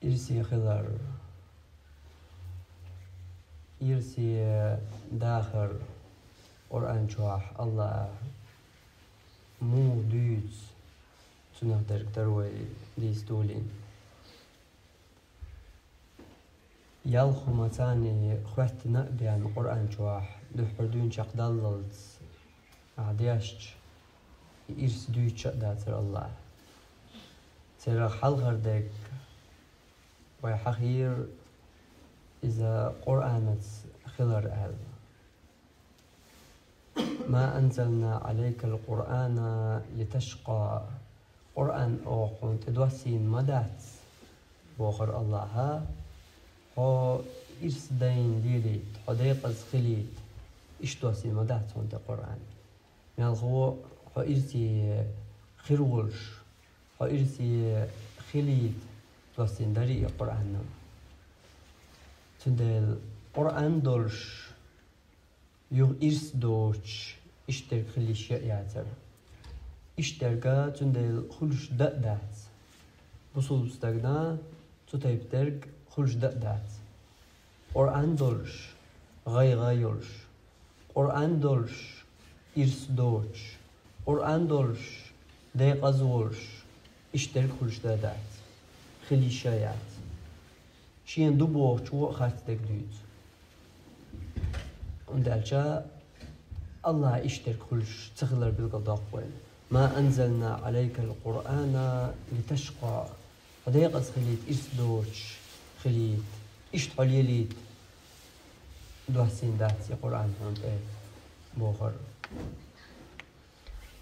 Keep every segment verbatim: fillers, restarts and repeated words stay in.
Ирсе хилар, ирсе дахар Къуръан чохь АллахӀа муха дуьйцу, цунах дерг дара вай дийца долийна. Ялх хӀума царна хоьттина а бен Къуръан чохь, дуьххьара дуьйна чекхдаллалц ахь дешча, и ирс дуьйцуш а дацара АллахӀа. Церах хьалхара дерг вай хьахийра иза Къуръанаца хилар аьлла. «Ма анзална Ӏалайкал Къуръана литашкъа». Къуръан оха хьуна тӀе доссийна ма дац, бохура АллахӀа, хьо ирс дайна лелийта, хьо декъаза хилийта, иштта доссийна ма дац хьуна тӀе Къуръан. Мелхо хьо ирсе хир волуш, хьо ирсе хилийта доссийна дарий и Къуръан. Цундела Къуръан долуш, юха ирс доцуш, иштта дерг хила йиш яцара. Иштта дерг цундела хуьлуш дан а дац. Бусулба стагана цу тайпа дерг хуьлуш дан а дац. Къуръан долуш, гӀайгӀа йолуш, Къуръан долуш, ирс доцуш, Къуръан долуш, декъаза волуш, иштта дерг хуьлуш дан а дац, хила йиш а яц. Шена ду бохучо а харц дерг дуьйцу. ХӀунда аьлча АллахӀа иштта дерг хуьлуш ца хилар билгалдоккху вайна. «Ма анзална Ӏалайкал Къуръана литашкъа». Хьо декъаза хилийта, ирс доцуш хилийта, иштта хьо лелийта доссийна дац и Къуръан хьуна тӀе, бохура.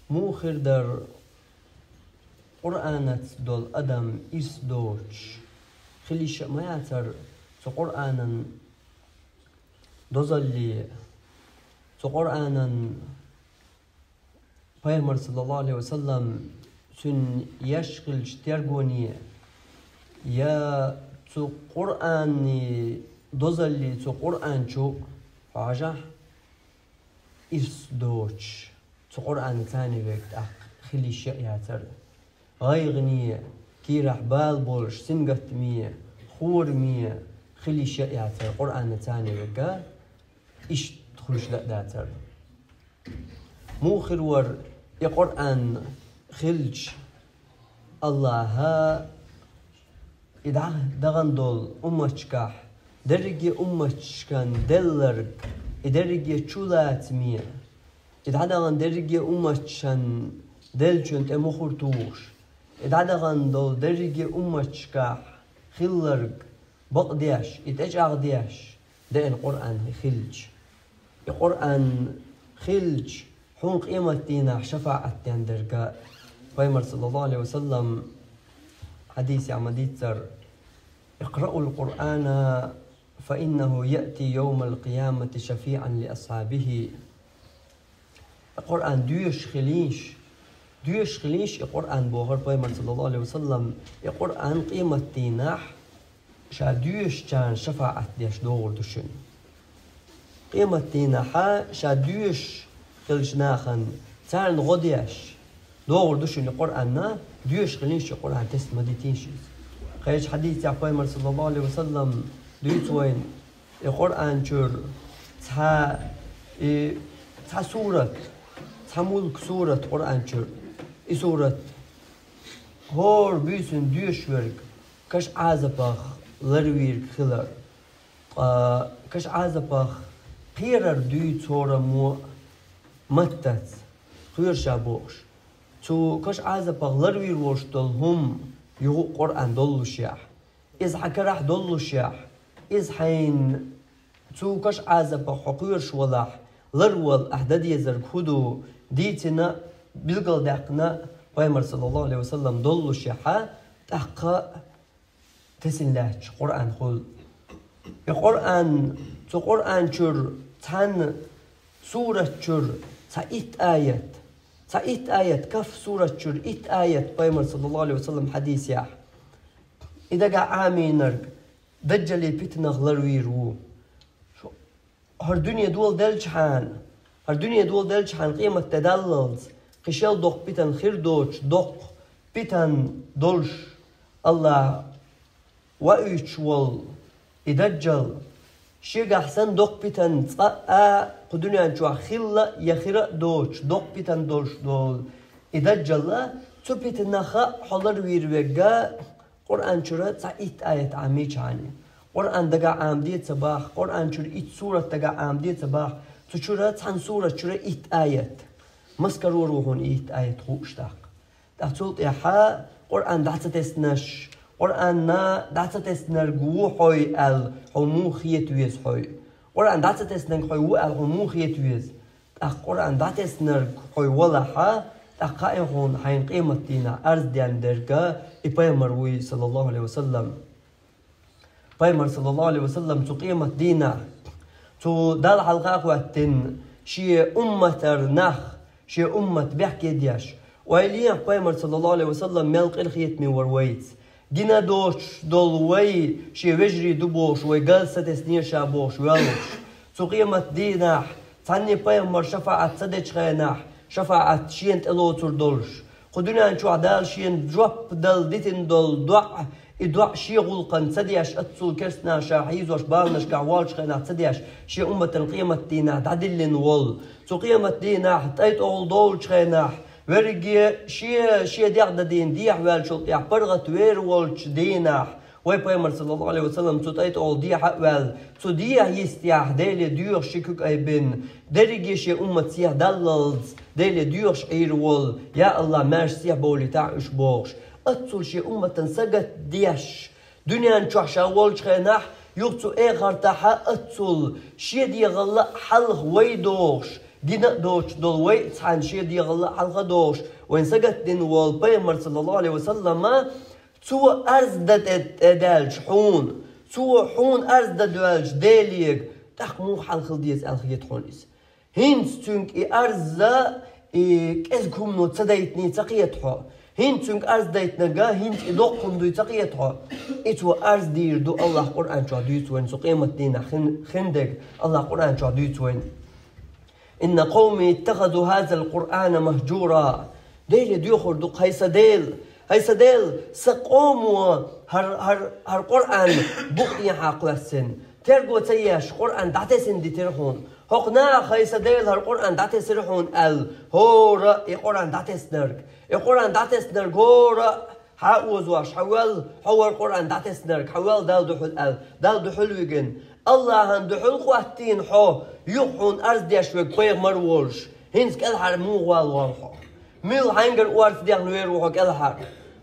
Муха хир дара Къуръанаца долу адам ирс доцуш? Хила йиш а ма яцара цу Къуръанан дозалле, цу Къуръанан, Пайхамар, саллаллаху Ӏалайхи ва саллам, цуьнан еш хилча тергоне, я цу Къуръанан дозалле, цу Къуръан чу, хьажахь, ирс доцуш, цу Къуръанаца верг тӀаккха хила йиш а яцара. ГӀайгӀане, кийрахь бала болуш, сингаттаме, хораме хила йиш а яцара Къуръанаца верг, иштта хуьлуш дан а дацара. Муха хир вара и Къуръан хилча, АллахӀа и дӀа дахана долу умматашкахь дерриге умматашкан делларг, и дерриге чулацаме, и дӀадахана дерриге умматашна деллачун тӀе мухӀар тухуш, и дӀадахана долу дерриге умматашкахь хилларг бакъдеш, и тӀечӀагӀдеш деана Къуръан хилча. И Къуръан хилча, хьуна къематдийнахь шафаӀат ден дерг а. Пайхамар, саллаллаху Ӏалайхи ва саллам, хьадисехь ма-дийццара: «Икъраул Къуръана, фа иннаху яъти йовмал къиямати шафиӀан ли асхьабихи». Къуръан доьшуш хилийша, доьшуш хилийша и Къуръан, бохура Пайхамар, саллаллаху Ӏалайхи ва саллам, и Къуръан къематдийнахь ша доьшучарна шафаӀат деш догӀур ду шуна. Къематдийнахьа ша доьшуш хиллачу нахана, царна гӀо деш догӀур ду шуна и Къуръан, доьшуш хилийша и Къуръан, тесна ма дитийша иза. Кхечу хьадисехь Пайхамар, саллаллаху Ӏалайхи ва саллам, дуьйцу вайна: и Къуръан чуьра цхьа, и цхьа сурат, цхьа мулк сурат Къуръан чуьра, и сурат хӀора буьйсанна доьшуш верг каш Ӏазапах ларвийриг хилар. Ткъа каш Ӏазапах кхерар дуьйцу хӀораммо маттаца, кхоьруш а бохуш. Цу каш Ӏазапах ларвийр волуш долу хӀума юха а Къуръан доллушехь, иза хьан карахь доллушехь, иза хьайна цу каш Ӏазапах хьо кхоьруш валахь, ларвала ахь дан дезарг хӀун ду, дийцина а, билгалдаьккхина а Пайхамар, саллаллаху Ӏалайхи ва саллам, доллушехьа, тӀаккха тесина лаьтташ Къуръан хуьлу. И Къуръан, цу Къуръан чуьра цхьана сурат чуьра цхьа итт аят, цхьа итт аят, Каф сурат чуьра итт аят, Пайхамар, саллаллаху Ӏалайхи ва саллам, хьадисехь: и дагахь Ӏамийнарг даджале питанах ларвийр ву. ХӀара дуьне доладелчхьана, хӀара дуьне доладелчхьана къематде даллалц, кхин шел доккха питана хир доцуш, доккха питана долуш, АллахӀа Ваийташ волу и Даджал, шегахь санна доккха питана цкъа а кху дуьнен чохь хилла я хир а доцуш, доккха питана долуш долу и Даджал а, цу питанах а хьо ларвийр верг а, Къуръан чуьра цхьа итт аят Ӏамийчхьана. Къуръан дагахь Ӏамаде ца боху, Къуръан чуьра итт сурат дагахь Ӏамаде ца боху, цу чуьра цхьана сурат чуьра итт аят. Маскарор ву хьуна и итт аят хууш тӀаккха. Ткъа цул тӀаьхьа Къуръан дӀа ца теснарш, Къуръанна дӀа ца теснарг ву хьо аьлла, хьо муха хета веза хьо? Къуръан дӀа ца теснарг хьо ву аьлла, хьо муха хета веза? ТӀаккха Къуръан дӀатеснарг хьо валахь, тӀаккха кхаъ хьуна хьайна къематдийнахь арз ден дерг и пайхамар вуй, саллаллаху Ӏалайхи ва саллам. Пайхамар, саллаллаху Ӏалайхи ва саллам, цу къематдийнахь, цу Далла хьалха а хӀоьттина, шен умматара нах, шен уммат бехке деш, ойла е, пайхамар, саллаллаху Ӏалайхи ва саллам, мел къинхетаме вара вайца. Гина доцуш долу вай, шен вежарий ду бохуш, вай галс ца теснера ша бохуш воьллуш. Цу къематдийнахь, цхьанне пайхамар шафаӀат ца дечу хенахь, шафаӀат шена тӀе лоцур долуш. Кху дуьнен чохь Дала шена жоп дала дитина долу доӀа, и доӀа шен гӀуллакхана ца деш, оццул керстанаша хьийзош баланашкахь волчу хенахь ца деш, шен умматан къематдийнахь дӀадиллина волу. Цу къематдийнахь, тӀай тӀехула долучу хенахь, верриге шен, шен дегӀ дадийна дехьаваьллачул тӀехь паргӀат вер волчу дийнахь, вай пайхамар, саллаллаху Ӏалайхи ва саллам, цу тӀай тӀехула дехьа а ваьлла, цу дехьа йистехь Деле доьхуш ши куьг айбина, дерриге шен уммат сехьа даллалц, Деле доьхуш Ӏийр волу, я АллахӀ, маьрша сехьа бовлийтахь уьш бохуш, оццул шен умматан сагатдеш, дуьнен чохь ша волчу хенахь, юха цу эхартахь а оццул шен дегӀалла а хьалха вай дохуш, гина а доцуш долу вай а цхьаьна шен дегӀалла а хьалха дохуш, вайн сагатдина волу пайхамар, саллаллаху Ӏалайхи ва саллама, цо арз дан тӀе, тӀе даьлча хьуна, цо хьуна арз дан доьлча Делега, тӀаккха муха хьал хила деза аьлла хета хьуна иза? ХӀинца цуьнга и арз а, и кӀезиг хӀумано ца дайтиний ца кхета хьо? ХӀинца цуьнга арз дайтинарг а, хӀинца и доккха хӀума дуй ца кхета хьо? И цо арз дийр ду, АллахӀа Къуръан чохь дуьйцу вайна, цу къематдийнахь хин, хин дерг АллахӀа Къуръан чохь дуьйцу вайна. «Инна къавми иттахазу хазал Къуръана махджура». Деле доьхур ду-кх: «ХӀай сан Дела, хӀай сан Дела, сан къомо хӀара, хӀара, хӀара Къуръан букъ дехьа кхоьссина, терго ца еш, Къуръан дӀатесина дитира хьуна. ХӀокху наха, хӀай сан Дела, хӀара Къуръан дӀатесира хьуна», — аьлла, хӀора а и Къуръан дӀатеснарг, и Къуръан дӀатеснарг хӀора а хьа а озош, хьан вел, хьо вара Къуръан дӀатеснарг, хьан вел Далла дуьхьал аьлла, Далла дуьхьал вигина. АллахӀан дуьхьал хӀоттийна хьо, юха хьуна арз деш верг пайхамар а волуш, хӀинца кӀелхьара муха валавол хьо? Мила хьаьнгара орца дехна вер ву хьо кӀелхьара?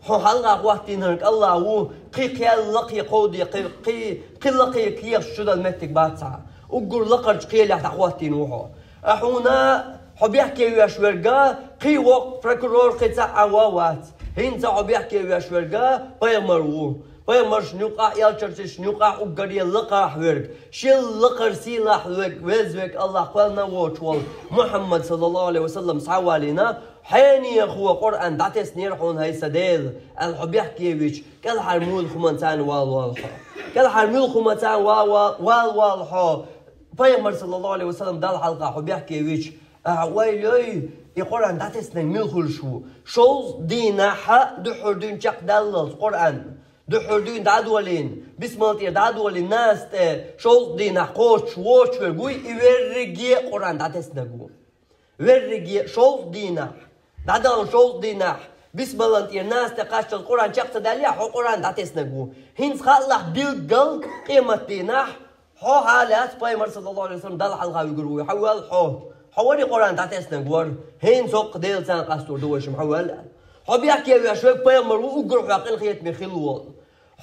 Хьо хьалха хӀоттийнарг АллахӀ ву, кхин кхел лакхе кховде, кхин, кхин, кхин лакхе кехаш чу дала меттиг бац хьан. Уггар лакхарчу кхелехь дӀахӀоттийна ву хьо. А хьуна хьо бехке веш верг а, кхин воккха прокурор, кхин цхьа а ван вац. ХӀинца хьо бехке веш верг а пайхамар ву. Пайхамаршна юкъахь, элчанашна юкъахь уггаре лакхахь верг, шел лакхара сийлахь верг, веза верг АллахӀ кхоьллина а воцуш волу Мухьаммад, саллаллаху Ӏалайхи ва саллам, схьавалийна, хьенехо Къуръан дӀатеснера хьуна, хӀай сан Дела, аьлла хьо бехке вича, кӀелхьара муьлха хӀуманца валавол хьо? КӀелхьара муьлха хӀуманца ва-, ва-, валавол хьо? Пайхамар, саллаллаху Ӏалайхи ва саллам, Далла хьалха хьо бехке вича, ахьа ойла йой, и Къуръан дӀатеснарг мила хуьлуш ву? Шовзткъа дийнахь а дуьххьара дуьйна чекхдаллалц Къуръан. Дуьххьара дуьйна дӀа а долийна, бисмалла тӀера дӀа а долийна, наса тӀе шовзткъа дийнахь кхочуш воцуш верг вуй и верриге а Къуръан дӀатеснарг ву. Верриге а шовзткъа дийнахь, дӀадаллалц шовзткъа дийнахь, бисмаллан тӀера наса тӀе кхаччалц Къуръан чекх ца даьллехь, хьо Къуръан дӀатеснарг ву. ХӀинца хаалахь билггал къематдийнахь, хьо хьалаца пайхамар, саллаллаху Ӏалайхи ва саллам, Далла хьалха вуьгур вуй, хьан вел хьо? Хьо вари Къуръан дӀатеснарг вара? ХӀинца хӀокху Дела царна къастор ду вай шимма, хьан вел? Хьо бехке веш верг пайхамар ву, уггар хьоьга къинхетаме хилла волу.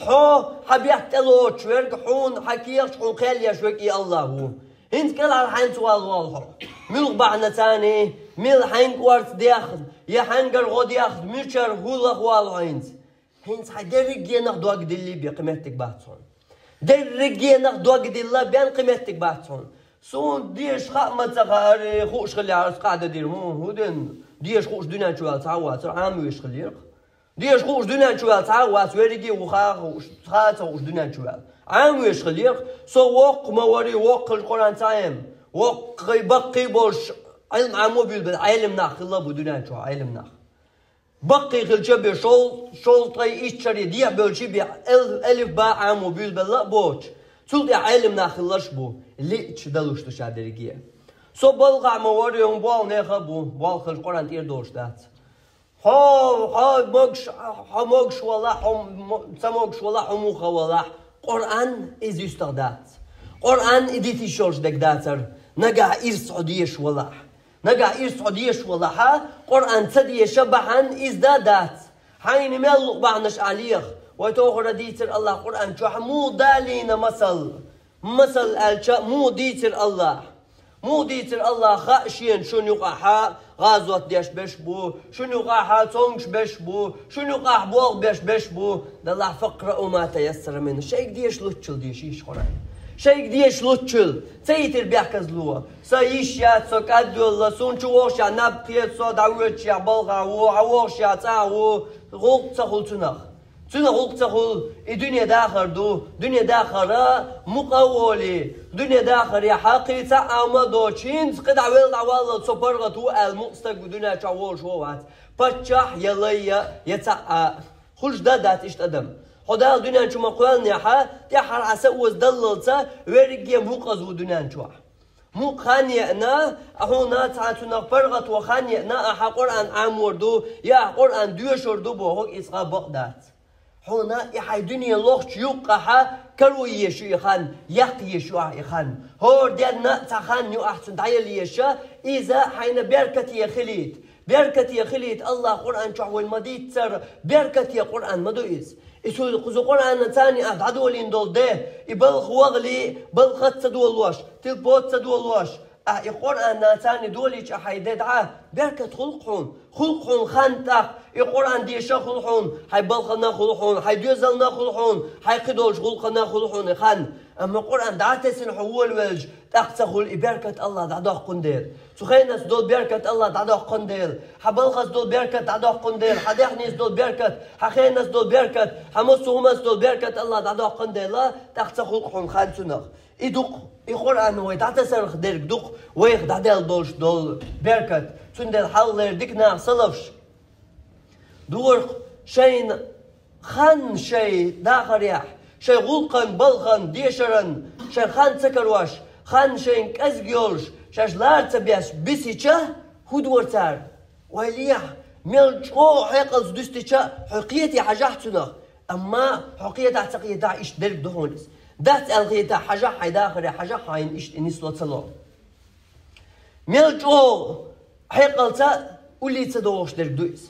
Хьо, хьан бехк тӀелоцуш верг, хьуна хьан кехаш, хьуна кхел еш верг и АллахӀ ву. ХӀинца кӀелхьара хьаьнца валавол хьо? Муьлха бахьана царний, мила хьаьнга орца дехна, я хьаьнгара гӀо дехна, мичара хӀун лаха валахь хьо хӀинца? ХӀинца хьан дерригенах дог диллий бен кхин меттиг бац хьуна. Дерригенах дог дилла бен кхин меттиг бац хьуна. Суна деша хаа ма ца хаара, хууш хиллехь, ас къахьда дийр, хӀун, хӀун ден, деша хууш дуьнен чу ваьлла цхьа а вацара, Ӏамавеш хиллера-кх. Деша хууш дуьнен чу ваьлла цхьа а вац, верриге а ву хаа хууш, хаа ца хууш дуьнен чу ваьлла. Ӏамавеш хиллера-кх, со воккха ма варий, воккхачу Къуръан ца Ӏема, воккхий, баккхий болуш, Ӏилма Ӏамо буьйлабелла Ӏелам нах хилла а бу дуьнен чохь, Ӏелам нах. Баккхий хилча бе шол, шол ткъе итт шаре дехьа бевлча бе эл-, алиф-ба Ӏамо буьйлабелла а боцуш, цул тӀаьхьа Ӏелам нах хилларш а бу, лиъча далуш ду ша дерриге. Со балхахь ма вара, хӀун болх нехан а бу, болх хилча Къуръан тӀера долуш дац. Хьо, хьо могуш, хьо могуш валахь, хьо мо-, ца могуш валахь, хьо муха валахь, Къуръан иза юьстах дац. Къуръан и дита йиш йолуш дерг дацара, нагахь ирс хьо дезаш валахь. Нагахь ирс хьо дезаш валахьа, Къуръан ца дезаш бахьана иза дан дац. Хьайна мел луъу бахьанаш ахь леха. Вай тохара дийцира АллахӀа Къуръан чохь муха далийна масал. Масал аьлча, муха дийцира АллахӀа. Муха дийцира АллахӀа, хаьа шена шуна юкъахьа гӀазот деш берш бу, шуна юкъахьа цомгуш берш бу, шуна юкъахьа болх беш берш бу. Далахь, факъраъу ма таяссара минху. Шайга дезаш луччул деша йиш Къуръан. Шайга дезаш луччул. Ца йитира бехказло. Сан йиш яц, со кӀадвелла, суна чу вогӀушехь наб кхета, со дӀавоьдушехь балхахь ву, хьан вогӀушехь цӀахь ву, гӀуллакх ца хуьлу цунах. Цунах гӀуллакх ца хуьлу, и дуьне дахар ду, дуьне дахара мукъа а волий, дуьне дахарехьа кхин цхьа а ма доцуш, хӀинца кхидӀа велла дӀаваллал со паргӀат ву аьлла мукъа стаг ву дуьнен чохь волуш вон вац. Паччахь я лай я, я цхьаъ а. Хуьлуш дан дац иштта адам. Хьо Дала дуьнен чу ма кхоьллинехьа, тӀаьххьара Ӏа са оза даллалца, верриге мукъаза ву дуьнен чохь. Мукъа хан еана, а хьуна цхьа цунах паргӀато хан еана, ахьа Къуръан Ӏамор ду, я ахьа Къуръан доьшур ду бохург иза хан бакъ дац. Хьуна и хьайн дуьне лохучу юккъахьа каро езаш ю и хан, яккха езаш ю ахьа и хан. ХӀора денна а цхьа хан ю ахьа цунна дӀаяла езаш, иза хьайна беркате хилийта. Беркате хилийта АллахӀа Къуръан чохь вайна ма дийццара, беркате Къуръан ма ду иза. И цу кхузу Къуръанна царна ахь дӀадолийна долу де, и балха вахале, балхаца ца долош, тилпоца ца долош, ахь и Къуръанна царна долийча хьайн де дӀа, беркат хуьлу-кх хьуна, хуьлу-кх хьуна хан тӀаккха, и Къуръан деша хуьлу хьуна, хьайн балхана хуьлу хьуна, хьайн доьзална хуьлу хьуна, хьайн кхидолчу гӀуллакхана хуьлу хьуна и хан. Амма Къуръан дӀа а тесина хьо волавелча, тӀаккха ца хуьлу и беркат АллахӀа дӀадоккхун дела. Цу хенаца долу беркат АллахӀа дӀадоккхун дела. Хьан балхаца долу беркат дӀадоккхун дела. Хьан даьхница долу беркат, хьан хенаца долу беркат, хьан массо а хӀуманца долу беркат АллахӀа дӀадоккхун дела, тӀаккха ца хуьлу-кх хьуна хан цунах. И ду-кх, и Къуръан вай дӀатасарх дерг ду-кх, вайх дӀаделла долуш долу беркат. Цундела хьалхалера дика наха салафаш дора-кх шайна хан шайн дахарехь, шайн гӀуллакхан, балхан, дешаран, шайн хан ца карош, хан шайна кӀезиг йолуш, шаьш лара ца беш бисича, хӀун дора цара? Вай лехьа, мел чӀогӀа хьекъалца дуьстича, хьо кхетий хьажахь цунах. Амма хьо кхетахь ца кхетахь, иштта дерг ду хьуна иза. Дац аьлла кхетахь, хьажахь хьайн дахаре, хьажахь хьайна иштта и нисло ца ло. Мел чӀогӀа хьекъалца уллий ца догӀуш дерг ду иза.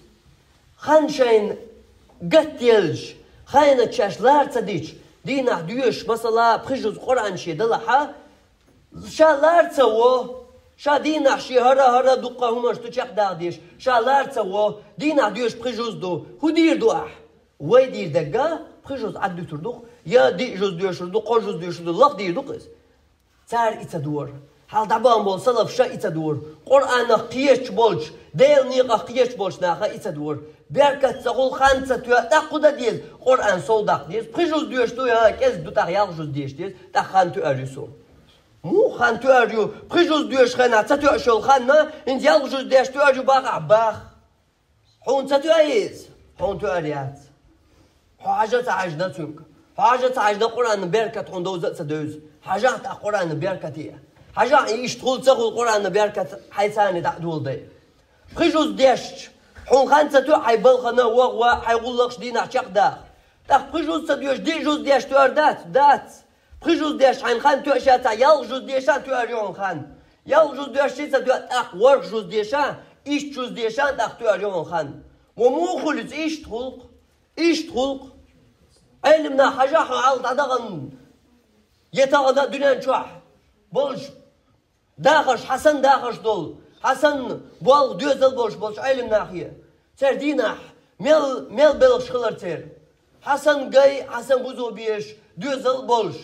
Хан шайна гатделча, ханна шаьш лара ца дича, дийнахь доьшуш, масала, пхи жуз Къуръан шен далахьа, ша лара ца во, ша дийнахь шен хӀара-хӀара дуккха хӀуманаш ду чекхдаха дезаш, ша лара ца во, дийнахь доьшуш пхи жуз ду, хӀун дийр ду ахь? Вай дийр дагга, пхи жуз Ӏад дуьтур ду-кх, я диъ жуз доьшур ду, кхо жуз доьшур ду, лаха дийр ду-кх иза. Цара и ца дора. Хьалха дӀабахна болу салафаша и ца дора. Къуръанах кхеташ болчу, Делан некъах кхеташ болчу наха и ца дора. Беркат ца хуьлу хан ца тоьа, тӀаккха хӀун дан деза? Къуръан сов даккха деза. Пхи жуз доьшуш ду, я кӀезиг ду, тӀаккха ялх жуз деша деза, тӀаккха хан тоьар ю суна. Муха хан тоьар ю? Пхи жуз доьшуш хенахь ца тоьаш йолу ханна, хӀинца ялх жуз деш тоьар ю бахахь, баха. Хьуна ца тоьа иза? Хьуна тоьар яц. Хьо хьажа ца хьаьжна цуьнга. Хьо хьажа ца хьаьжна Къуръанан беркат хьуна довза а ца девза. Хьажахь тӀаккха Къуръанан беркате. Хьажахь, и иштта хуьлу ца хуьлу Къуръанан беркат хьайн царна дӀа а доладай. Пхи жуз дешча, хьуна хан ца тоьа хьайн балхана, ваха, хьайн гӀуллакхаш дийнахь чекхдаха. ТӀаккха пхи жуз ца доьшуш, диъ жуз деш тоьар дац? Дац. Пхи жуз деш хьайна хан тоьаш яцахь, ялх жуз деша а тоьар ю хьуна хан. Ялх жуз деш ши ца тоьа, тӀаккха ворхӀ жуз деша, итт жуз деша а тӀаккха тоьар ю хьуна хан. Ва муха хуьлу иза? Иштта хуьлу-кх. Иштта хуьлу-кх. Ӏелам нах, хьажахь хьо хьалха дӀадахана, я тахана а дуьнен чохь болуш дахарш, хьан санна дахарш долу, хьан санна болх, доьзал болуш болчу Ӏелам нахе. Церан дийнахь мел, мел белхаш хилар церан. Хьан санна гай, хьан санна бузо безаш, доьзал а болуш,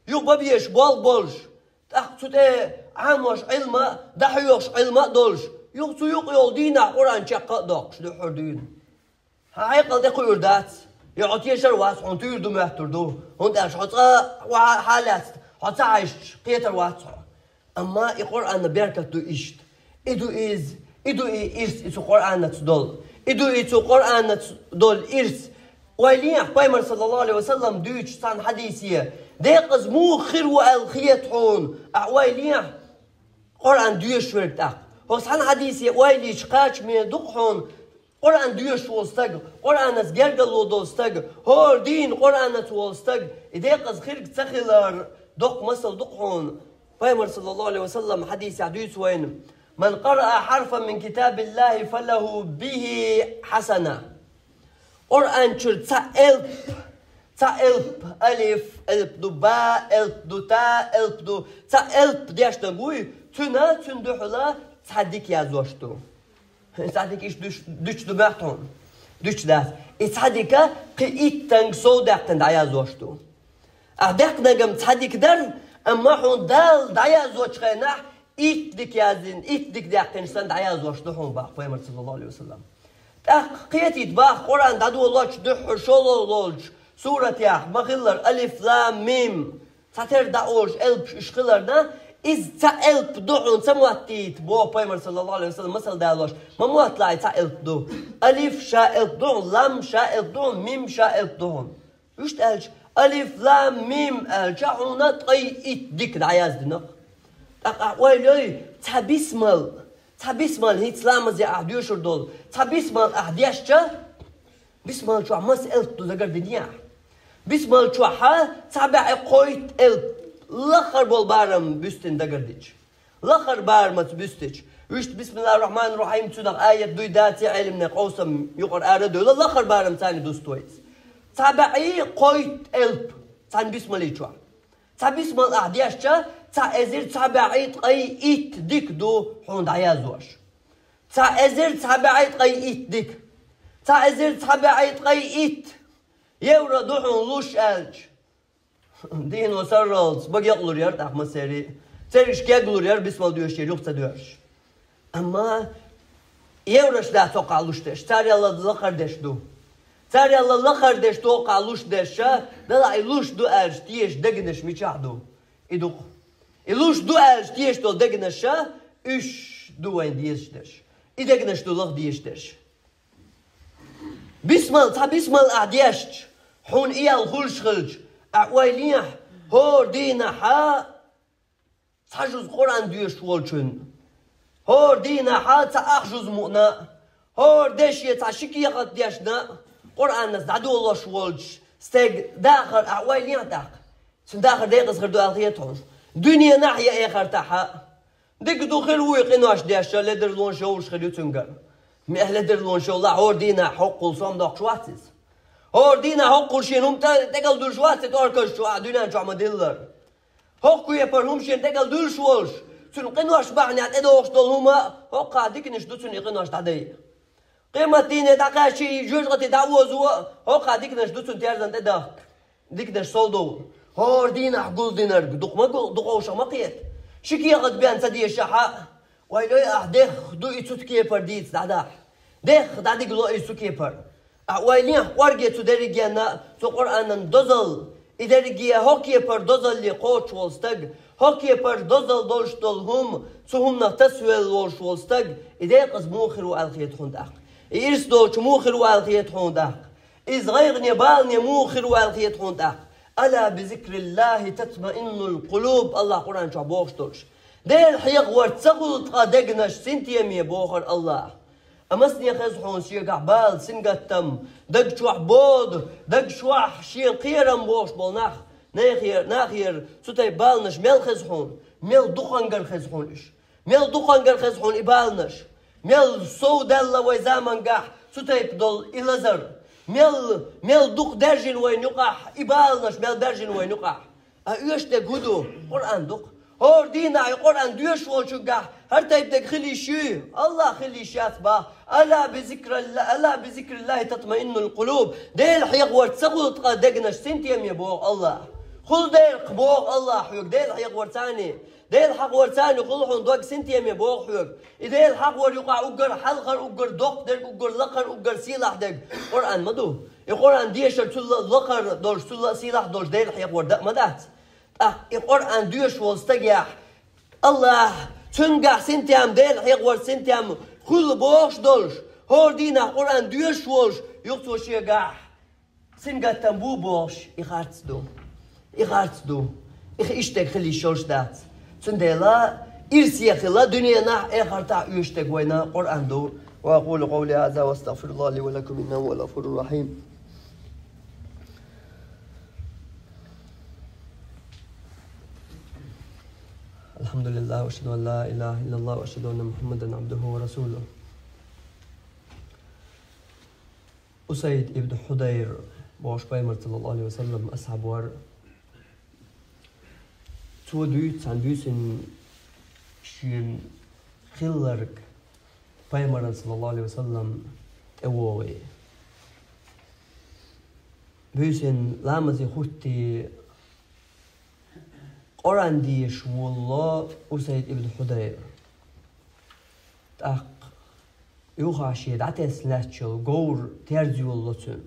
юха бан безаш болх болуш, тӀаккха цу тӀе Ӏамош Ӏилма а, дӀахьоьхуш Ӏилма а долуш, юха цу юкъа йолу дийнахь Къуръан чекх а доккхуш дуьххьара дуьйна. Хьан хьекъал тӀекхуьур дац? Я хьо тешар вац, хьуна туьйр ду моьттур ду. ХӀунда аьлча хьо цкъа а хьа-, хьалаьцна, хьо ца хьаьжча, кхетар вац хьо. Амма и Къуръанан беркат ду иштта. И ду иза, и ду и ирс, и цу Къуръанаца долу. И ду и цу Къуръанаца долу ирс. Ойла е, Пайхамар, саллаллаху алейхи ва саллам, дуьйцучу цхьана хьадисе, декъаза муха хир ву аьлла хета хьуна, ахь ойла е, Къуръан доьшуш верг тӀаккха. ХӀокху цхьана хьадисе ойла йича кхачаме ду-кх хьуна, Къуръан доьшуш волу стаг, Къуръанаца гергарло долу стаг, хӀора дийна Къуръанаца волу стаг, и декъаза хирг ца хилар доккха масал ду-кх хьуна. Пайхамар, саллаллаху алейхи ва саллам, хьадисехь дуьйцу вайна: «Ман къараа хьарфан мин китабиллахи фалаху бихи хьасана». Къуръан чуьра цхьа элп, цхьа элп, алиф, элп ду, ба, элп ду, та, элп ду, цхьа элп дешнарг вуй, цуьнан, цуьнан дуьхьала цхьа дика яздеш ду. Цхьа дика иштта дуьш-, дуьтуш ду моьтту хьуна? Дуьтуш дац. И цхьа дика кхин иттанга сов даьккхина дӀаяздеш ду. Ахь даьккхинарг-м цхьа дика дара, амма хьуна Дала дӀаяздечу хенахь итт дика яздина, итт дика даьккхинчу санна дӀаяздеш ду хьуна, боху Пайхамар, саллаллаху алейхи ва саллам. ТӀаккха кхетийта, боху, Къуръан дӀадолочу дуьххьара шолгӀа лолчу суратехь ма-хиллара алиф, лам, мим, цхьатерра дӀаолуш элпаш уьш хиларна, иза цхьа элп ду хьуна ца моттийта, боху Пайхамар, саллаллаху алейхи ва саллам, масал далош, ма мотталахь, и цхьа элп ду. Алиф ша элп ду хьуна, лам ша элп ду хьуна, мим ша элп ду хьуна. Вуьшта аьлча, алиф, лам, мим аьлча, хьуна ткъе итт дика дӀаяздина-кх. ТӀаккха ахь ойла йой, цхьа бисмал, цхьа бисмал хӀинца ламазе ахь доьшур долу, цхьа бисмал ахь дешча, бисмал чохь маса элп ду дагардинехь? Бисмал чохь цхьа бӀе кхойтта элп, лаххара болу барам буьстина дагардича. Лаххара барамца буьстича, вуьшта бисмиллахир рахманир рахим цуьнах аят дуй, даций, Ӏелимнех къовсам юкъара ара а девлла, лаххара барамца царна дуста вай иза. Цхьа бӀе кхойтта элп цхьана бисмали чохь. Цхьа бисмал ахь дешча, цхьа эзар цхьа бӀе ткъе итт дика ду хьуна дӀаяздеш. Цхьа эзар цхьа бӀе ткъе итт дика. Цхьа эзар цхьа бӀе ткъе итт евро ду хьуна луш аьлча. Дийно сарралц бага якълур яра тӀаккха массерий. Цераш кеглур яра бисмал доьшуш яра, юха ца доьрзуш. Амма еврош дац хӀокхахь луш дерш, царел лаххара дерш ду. Царел лаххара дерш ду хӀокхахь луш дерш, далахь и луш ду аьлча тешаш дегнаш мичахь ду? И ду-кх. И луш ду аьлча тешаш долу дегнаш, уьш ду вайна дезаш дерш. И дегнаш ду лаха дезаш дерш. Бисмал, цхьа бисмал ахь дешча, хьуна и ял хуьлуш хилча, ахь ойла е, хӀора дийнахьа цхьа жуз Къуръан доьшуш волчун, хӀора дийнахьа цхьа ах жуз мукъана, хӀора деше цхьа ши кехат дешна, Къуръанца дӀадолош волчу стеган дахар ахь ойла е тӀаккха. Цуьнан дахар декъаза хир ду аьлла хета хьуна? Дуьненахь я эхартахьа. Дика ду хир вуй къинош дешча, ледарлонаш йовлуш хир ю цуьнгара. Мел ледарлонаш йовлахь, хӀора дийнахь хӀоккхул сом доккхуш вац иза. ХӀора дийнахь хӀоккхул шена хӀума тӀе-, тӀекӀал дуьлуш вац и тӀорказ чу а дуьнен чохь ма-диллара. ХӀокху кепара хӀума шена тӀекӀал дуьлуш волуш, цуьнан къинош бахьанехь тӀедогӀуш долу хӀума, хӀокхахь диканаш ду цуьнан и къинош дӀадайа. Къематдийне дӀакхаьчча и жоьжахати дӀаозо, хӀокхахь диканаш ду цуьнан терзан тӀедахка. Диканаш сов довла. ХӀора дийнахь гулдинарг дукха ма гу-, дукха вовшах ма кхета. Ши кехат бен ца дешахьа, ойла йой ахь, дехха ду и цу кепара дийца дӀадахь. Дехха дӀадигало и цу кепара. Ахь ойла е, кӀорге цу дерригенна, цу Къуръанан дозалла. И дерриге хӀокху кепара дозалле кхочуш волу стаг, хӀокху кепара дозалла долуш долу хӀума, цу хӀуманах тасавелла волуш волу стаг, и декъаза муха хир ву аьлла хета хьуна тӀаккха? И ирс долчу муха хир ву аьлла хета хьуна тӀаккха? Иза гӀайгӀане, балане муха хир ву аьлла хета хьуна тӀаккха? «Ала би зикриллахи татмаиннул къулуб», Аллах Къуръан чохь бохуш долуш. Дела хьехаварца ца хуьлу ткъа дегнаш синтеме, бохура Аллах. Амма масане хеза хьуна шегахь бала, сингаттам, даг чохь бода, даг чохь шен кхерам бохуш болу нах, нахера, нахера цу тайпа баланаш мел хеза хьуна, мел дукхангара хеза хьуна уьш. Мел дукхангара хеза хьуна и баланаш. Мел сов даьлла вай замангахь цу тайпа долу и лазар. Мел, мел дукха даьржина вайна юкъахь и баланаш, мел баьржина вайна юкъахь. А оьшуш дерг хӀун ду? Къуръан ду-кх. ХӀора дийнахь и Къуръан доьшуш волчуьнгахь хӀара тайпа дерг хила йиш юй? Аллах, хила йиш яц бах. «Ала би зикрилла-, ала би зикриллахи татмаиннул къулуб». Дела хьехаварца ца хуьлу ткъа дегнаш синтеме, боху Аллах. Хуьлу дера-кх, боху Аллах хьоьга, Дела хьехаварцани. Дела хьехаварцани хуьлу хьуна дог синтеме, боху хьоьга. И Дела хьехавар юкъахь уггар хьалхара, уггар доккха дерг, уггар лакхара, уггар сийлахь дерг Къуръан ма ду. И Къуръан дешар цул а лакхара долуш, цул а сийлахь долуш Дела хьехавар дан а ма дац. ТӀаккха и Къуръан доьшуш волу стагехь, Аллах, цуьнгахь синтем, Дела хьехавар синтем хуьлу бохуш долуш, ХӀора дийнахь Къуръан доьшуш волуш, юха цо шегахь сингаттам бу бохуш, и харц ду. И харц ду. И хи-, иштта хила йиш йолуш дац. Цундела ирсе хила дуьненахь, эхартахь оьшуш дерг вайна Къуръан ду. وأقول قولي هذا وأستغفر الله لي ولكم إنه هو الغفور الرحيم. الحمد لله وأشهد أن لا إله إلا الله وأشهد أن محمدا عبده ورسوله. Усайд ибн Худайр бохуш, Пайхамар, саллаллаху алейхи ва саллям, асхьаб вара. Цо дуьйцу цхьана буьйсанна шена хилларг Пайхамаран, саллаллаху алейхи ва саллям, тӀевогӀий. Буьйсанна ламазе хӀуттий, Къуръан дешаш воллу Усайд ибн Худайр. ТӀаккха юха шен дӀатесна лаьтташ йолу говр терза йолало цуьнан.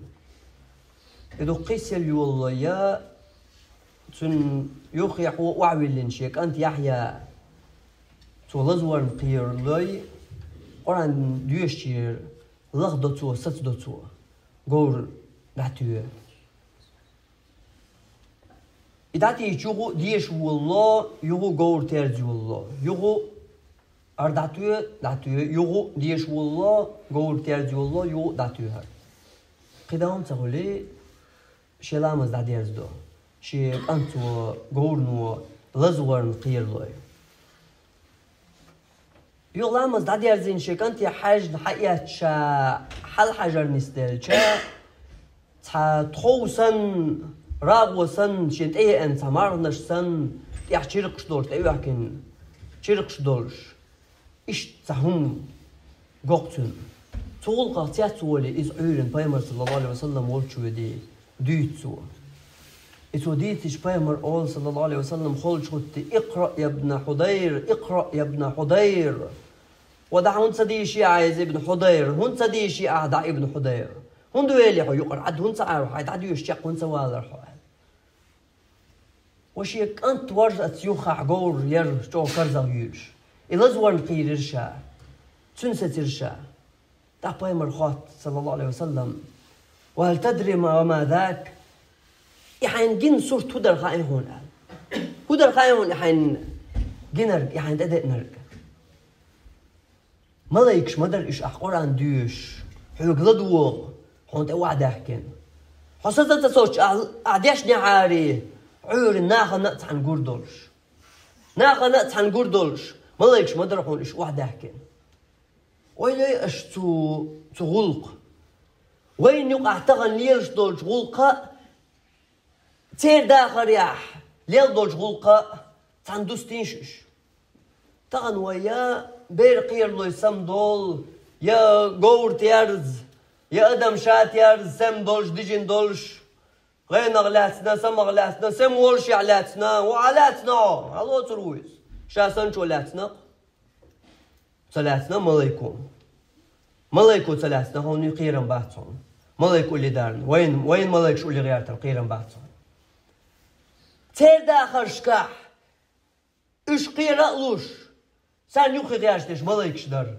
И дукха кхиссел йолало я цуьнан юххехь вон охьавиллина шен кӀант Яхьъя. Цо лазорна кхералой, Къуръан доьшучеран лахдо цо, сацадо цо, говр дӀатоь. И дӀатийча юха а дешаш волло, юха а говр терза йолло, юха а ар дӀатоь, дӀатоь, юха а дешаш волло, говр терза йолло, юха а дӀатоьхьар. КхидӀа хӀума ца хуьлий, шен ламаз дӀадерзадо, шен кӀант цо говрано лазорна кхералой. Юха ламаз дӀадерзийна шен кӀанте хьаьжна хьаэцча, хьалхьажар нисделча, цхьа тхов санна, рагӀо санна, шен тӀееана цхьа марханаш санна, тӀехь чиркхаш долуш, тӀеоьхкина чиркхаш долуш, иштта цхьа хӀума го-кх цуьнан. Цу гӀуллакхах цецволий иза Ӏуьйранна Пайхамар, саллаллаху алейхи ва саллям, волчу ведий, дуьйцу цо. И цо дийцича, Пайхамар олу, саллаллаху алейхи ва саллям, холчу хӀуттий: «Икъраъ, я ибн Худайр, икъраъ, я ибн Худайр». Ва дӀа хӀунда ца дийши ахь иза, ибн Худайр? ХӀунда ца дийши ахь дӀа, ибн Худайр? ХӀунда вели хьо юкъара? Ӏад хӀунда ца Ӏар хьо? Хьайн дӀадоьшуш чекх хӀунда ца валара хьо? Аьлла. Ва шен кӀант воржа аца юххехь говр яра чӀогӀа карзах юьйлуш. И лазорна кхийрира ша. Цуьнан сецира ша. ТӀаккха Пайхамар хотту, саллаллаху алейхи ва саллям: «Ва хьал тадри ма, ва ма зак?» И хьайна гина сурт хӀун дара хаьий хьуна аьлла. ХӀун дара хаьий хьуна и хьайна гинарг, и хьайна тӀедеънарг? Малайкаш ма дара уьш ахь Къуръан доьшуш, хьоьга ладогӀа, хьуна тӀе охьадаьхкина. Хьо саца ца соцуш ахь, ахь дешнехьарий, Ӏуьйранна нахана а цхьаьна гур долуш. Нахана а цхьаьна гур долуш, малайкаш ма дара хьуна уьш охьадаьхкина. Ойла йой аша цу, цу гӀуллакха. Вайна юкъахь тахана лелаш долчу гӀуллакха а, церан дахарехь лелла долчу гӀуллакха а цхьаьна дустийша уьш. Тахана вай я бер кхералой сам долу, я говр терза, я адам ша терза, сам долуш, дижина долуш, гӀенах лаьцна, самах лаьцна, сам волушехь лаьцна, ва хьан лаьцна хьо? Хьан лоцур ву иза? Ша санчо лаьцна-кх. Ца лаьцна малайко. Малайко ца лаьцна хьуна, кхерам бац хьуна. Малайко улле дарна. Вайн, вайн малайкаш улле гӀертар кхерам бац хьуна. Церан дахаршкахь уьш кхера а луш, царна юххе гӀерташ дерш малайкаш дара.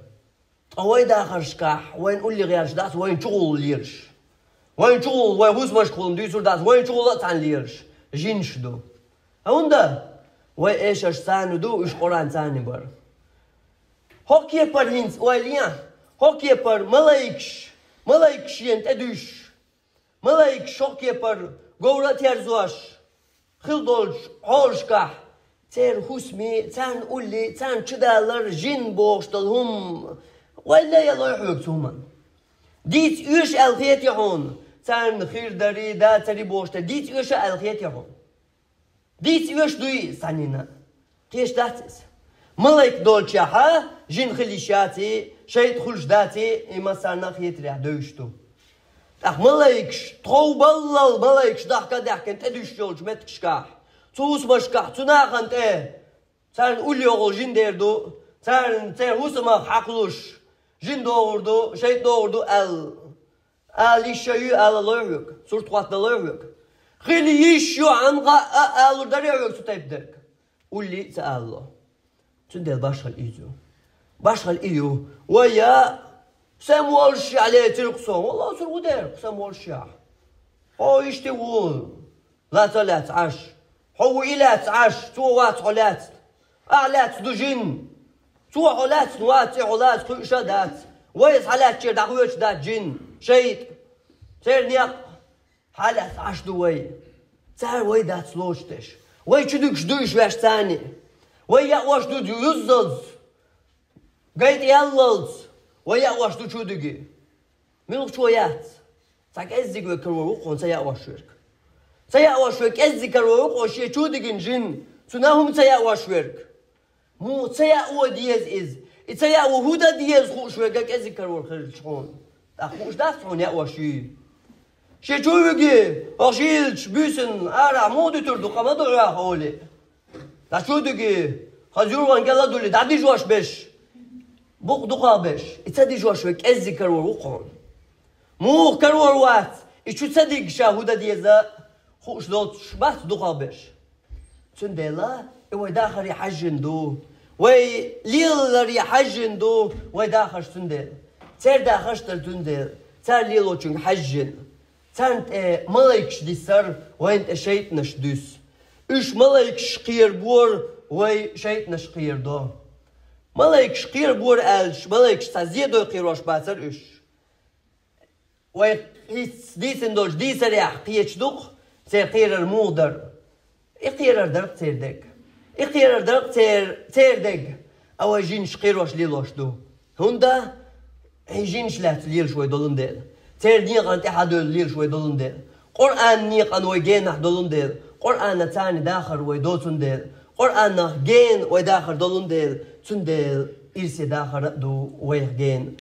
Ткъа вай дахаршкахь вайн улле гӀерташ дац, вайн чугӀуллу лелаш. Вайн чугӀуллу, вай хӀусамашкахула дуьйцур дац, вайн чугӀуллу а цхьаьна лелаш жинаш ду. ХӀунда? Вай эшарш царна ду, уьш Къуръан царна бара. ХӀокху кепара хӀинца ойла е, хӀокху кепара малайкаш, малайкаш шена тӀедуьйшуш, малайкаш хӀокху кепара говра а терзош хила долчу хьолашкахь, церан хӀусаме, царна улле, царна чудалар, жин бохуш долу хӀума, ойла е лой хьоьга цу хӀуманна. Дийца оьшу аьлла хетий хьуна, царна хир дарий, дацарий бохуш дерг, дийца оьшу аьлла хетий хьуна? Дийца оьшу дуй иза цхьаннина? Кхечу дац иза. Малайк долчехьа, жин хила йиш яций, шайтӀа хуьлуш даций, и массарна а хетарехь девзаш ду. ТӀаккха малайкаш, тхов баллал малайкаш дахка а даьхкина тӀедуьсуш йолчу меттигашкахь, цу хӀусамашкахь, цу нахана тӀе, царна уллохула жин дер ду, царна церан хӀусамах хьакхалуш, жин догӀур ду, шайтӀа догӀур ду аьлла. Ала йиш а ю, ала лой хьоьга, сурт хӀоттадалой хьоьга. Хила йиш ю, хьан гӀа а алур дарий хьоьга цу тайпа дерг? Уллий а ца алало. Цундела башхалла иза ю. Башхалла и ю. Вай я Самволшехь лецира-кх со. Валлахь, цуьнан гӀо дера, самволшехь. Хьо иштта ву, лаца а лаьцна Ӏаш. Хьо ву и лаьцна Ӏаш, цо вац хьо лаьцна. Ахь лаьцна ду жин. Цо хьо лаьцна вац, и хьо лаца кхуьуш а дац. Вай хьалаьцначера дӀакхоьчуш дац жин, шайтӀа. Церан некъ хьалаьцна Ӏаш ду вай. Цара вай дац лоцуш деш. Вай чу дуьгуш ду уьш ваьш царна. Вай яа ош ду юззалц, гайтӀа яллалц. Вай яа ош ду чу дуьге. Муьлххачо яц. Цхьа кӀеззиг вай карор ву-кх хьуна ца яа ош верг. Ца яа ош верг кӀеззиг карор ву-кх хьуна шен чу дигина жин. Цунах хӀума ца яа ош верг. Муха ца яа ван деза иза? И ца яа ван хӀун дан деза хууш верг кӀеззиг карор хилча хьуна. ТӀаккха хууш дац хьуна яа ош юй. Шен чу виге, ош йийлачу буьйсанна арахь муха дуьтур ду, къа ма ду хьох олий. ДӀа чу дуьге, хаза юргӀан кӀел а дуьллий, дӀадижош берш. Букъ дукхагӀа берш. И ца дижош верг кӀеззиг карор ву-кх хьуна. Муха карор вац, и чу ца дигна ша хӀун дан деза хууш доцуш бац дукхагӀа берш. Цундела и вай дахаре хьаьжжина ду. Вай леларе хьаьжжина ду вай дахарш цундела. Церан дахарш дара цундела. Цара лелочуьнга хьаьжжина. Царна тӀе малайкаш дисар, вайна тӀе шайтӀанаш дуьсу. Уьш малайкаш кхерабора, вай шайтӀанаш кхерадо. Малайкаш кхерабора аьлча, малайкаш цхьа зен дой кхерош бацара уьш. Вай хӀинца дийцина долчу дийцарехь кхеташ ду-кх церан кхерар муха дара. И кхерар дара-кх церан дерг. И кхерар дара-кх церан, церан дерг. А вай жинаш кхерош лелош ду. ХӀунда? Хьайн жинаш лаьцна лелаш вай долун дела. Церан некъан тӀе хьадевлла лелаш вай долун дела. Къуръан некъан вай генахь долун дела. Къуръана царна дахар вай доцун дела. Къуръанах гена вай дахар долун дела. Цундела ирсе дахар а ду вайх гена.